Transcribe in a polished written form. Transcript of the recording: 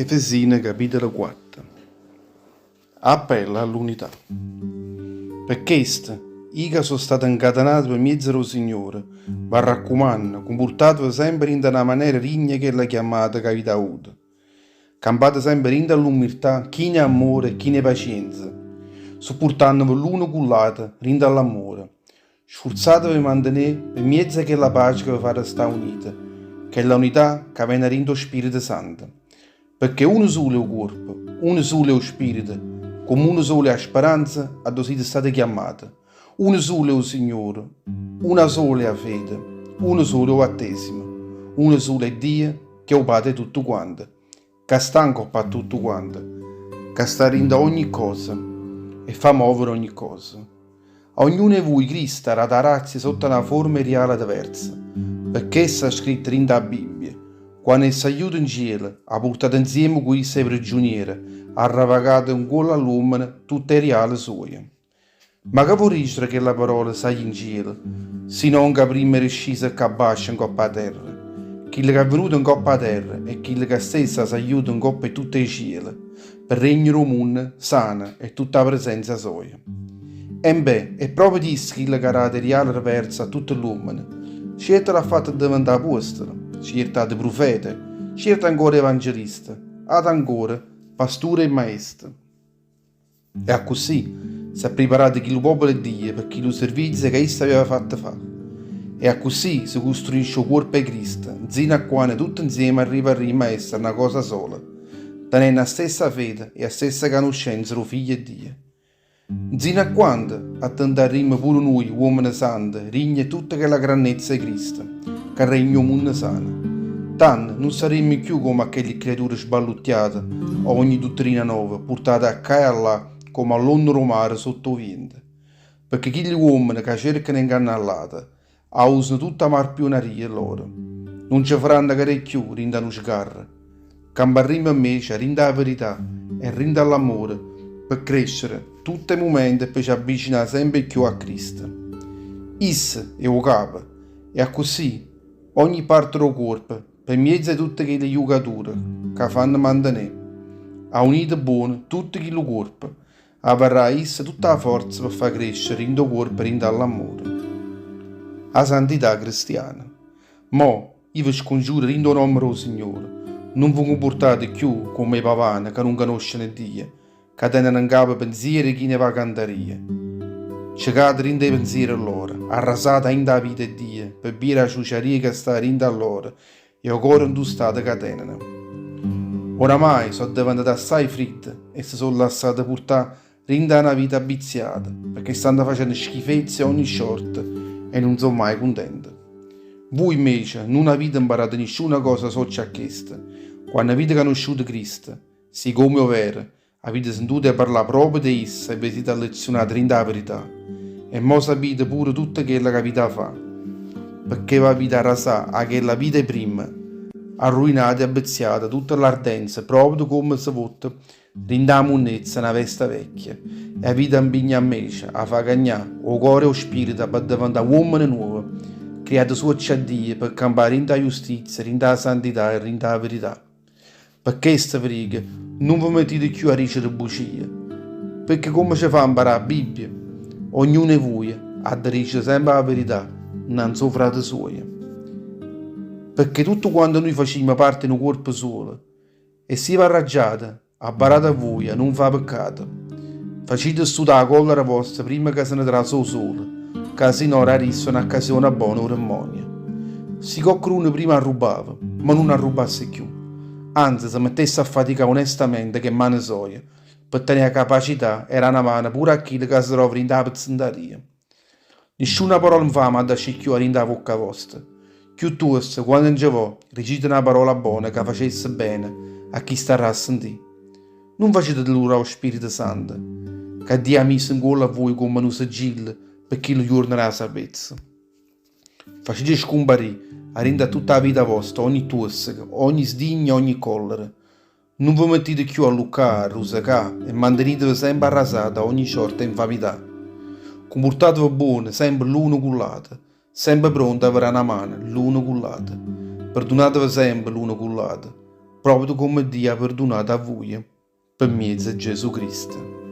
Efesine capitolo 4 Appello all'unità Pe chesto, io ca so' stato 'ncatenato pe miezo d' 'o Signore, v'arraccumanno, cumpurtateve sempe dint' 'a na manera digna 'e chella chiammata ch'avite avuto. Campate sempe dint' 'a ll'umiltà, chine 'e ammore e chine 'e pacienza, suppurtannove l'uno cu ll'ato dint' 'a ll'ammore. Sfurzateve 'e mantenè pe mmiezzo 'e chella pace ca ve fa restà unite, chella unità ca vene 'a dint' 'o Spirito Santo. Pecché uno sulo è 'o cuorpo, uno sulo è 'o Spirito, comme uno solo è 'a speranza addò site state chiammate. Uno sulo è 'o Signore, una sola è 'a fede, uno sulo è 'o vattesimo, uno sulo è Dio ch'è 'o Pate 'e tuttuquante, ca sta 'ncopp' a tuttuquante, ca sta dint' a ogni cosa e fa movere ogni cosa. A ognuno 'e vuje Cristo ha dato 'a grazia sotto a na forma 'e riale diversa, pecché sta scritto dint' 'a Bibbia, Quanno è sagliuto 'ncielo, ha purtato 'nzieme cu isso 'e priggiuniere, ha arrevagato 'ncuollo a ll'uommene tutt' 'e riale suoje. Ma che vò dicere chella parola saglie 'ncielo, si non ca primma era sciso ccà abbascio 'ncopp' 'a terra? Chillo ca è venuto 'ncopp' 'a terra è chillo ca stesso 'a sagliuto 'ncopp' 'e tutt' 'e ciele, pe regnere 'o munno sano 'e tutta 'a presenza soja. Embè, è proprio isso chillo ca dà 'e riale diverse a tutte ll'uommene. Cierte l'ha fatto addeventà apuostole, ciert'ate prufete, cierte ancora evangeliste, ate ancora pasture e maeste. E accussì s'è priparato chillu popolo 'e Dio pe chillu servizio ca isso aveva fatto fà. E accussì se custruisce 'o cuorpo 'e Cristo, nzino a quanno tutte nzieme arrivarrimmo a essere na cosa sola, tenenno 'a stessa fede e 'a stessa canuscenza d' 'o Figlio 'e Dio. Nzino a quanno addentarrimmo pure nuje uommene sante digne 'e tutta chella grannezza 'e Cristo ca regne 'o munno sano. Tanno nun sarrimmo cchiù comme a chelli criature sballuttiate a ogni duttrina nova purtate 'a ccà e 'a llà comme a ll'onne d' 'o mare sotto 'o viento. Pecché chilli uommene ca cercano 'e 'ngannà ll'ate Ausano tutta 'a marpionaria lloro. Nun ce faranno cadé cchiù dint' 'a nu sgarro. Camparrimmo 'mmece dint' 'a verità e dint' 'a ll'ammore pe crescere tutt' 'e mumente e pe ce avvicinà sempe 'e cchiù a Cristo. Isso è 'o capo e accussì ogni parte d' 'o cuorpo Pe mmiezzo 'e tutte chelle jucature ca fanno mantenè aunito buono tutto chillu cuorpo, avarrà isso tutta 'a forza pe fà crescere dint' 'o cuorpo dint' 'a ll'ammore. 'a santità cristiana. Mo, io ve scongiuro dint' 'o nomme d' 'o Signore, nun ve cumpurtate cchiù comme 'e pavane ca nun canosceno Dio, Ca teneno 'ncapa penziere chine 'e vacantaria. Cecate dint' 'e penziere lloro, arrasate 'a 'int' 'a vita 'e Dio pe via d' 'a ciuciaria ca sta dint' a lloro e 'o core 'ntustato ca teneno. Oramai so' addeventate assaje fridde e se so' lassate purtà dint' 'a na vita abbiziata pecché stanno facenno schifezze 'e ogni sciorta e nun so' maje cuntente. Vui 'mmece nun avite 'mparato nisciuna cosa soccia a chesta, quanno avite canusciuto Cristo, Si comme 'o vero, avite sentuto 'e parlà proprio de isso e ve site allezziunate dint' 'a verità. E mo sapite pure tutto chello che avite 'a fà. Pecché v'avite 'a rasà 'a chella vita 'e primma, arruinata e abbeziata tutta ll'ardenza proprio comme se votta dint' 'a munnezza na vesta vecchia, e avite 'a 'mpignà 'mmece a fà cagnà 'o core e 'o spirito p'addeventà uommene nuove, criate soccio a Dio pe campà dint' 'a justizia, dint' 'a santità e dint' 'a verità. Pe chesto ve dico, nun ve mettite cchiù a dicere bucie, pecché comme ce fa 'mparà 'a Bibbia, ognuno 'e vuje ha da dicere sempe 'a verità 'nnanze 'o frate suojo. Pecché tutte quante nuje facimmo parte 'e nu cuorpo sulo, e si v'arraggiate, abbarate a vuje a nun fà peccato. Facite stutà 'a collera vosta primma ca se ne trase 'o sole, ca si no darisse n'accasiona bona 'o demmonio. Si coccheduno primma arrubbava, mo nun arrubbasse cchiù, anze se mettesse a faticà onestamente ch'e mmane soje, pe tenè 'a capacità 'e dà na mano pure a chillo ca se trova dint' 'a pezzentarìa. Nisciuna parola 'nfame ha da ascì cchiù 'a dint' 'a vocca vosta. Chiuttosto, quanno nce vo', dicite na parola bona ca facesse bene a chi starrà a sentì. Nun facite delurà 'o Spirito Santo, ca Dio ha miso 'ncuollo a vuje comme nu sigillo pe chillu juorno d' 'a salvezza. Facite scumparì 'a dint' a tutta 'a vita vosta ogni tuosseco, ogni sdigno e ogni collera. Nun ve mettite cchiù a alluccà, a rusecà e manteniteve sempe arrasate 'a ogni ciorta 'e 'nfamità. Cumpurtateve buono sempe l'uno cu ll'ato, sempe pronte a ve dà na mano l'uno cu ll'ato. Perdunateve sempe l'uno cu ll'ato. Proprio comme Dio ha perdunato a vuje pe mmiezzo 'e Gesù Cristo.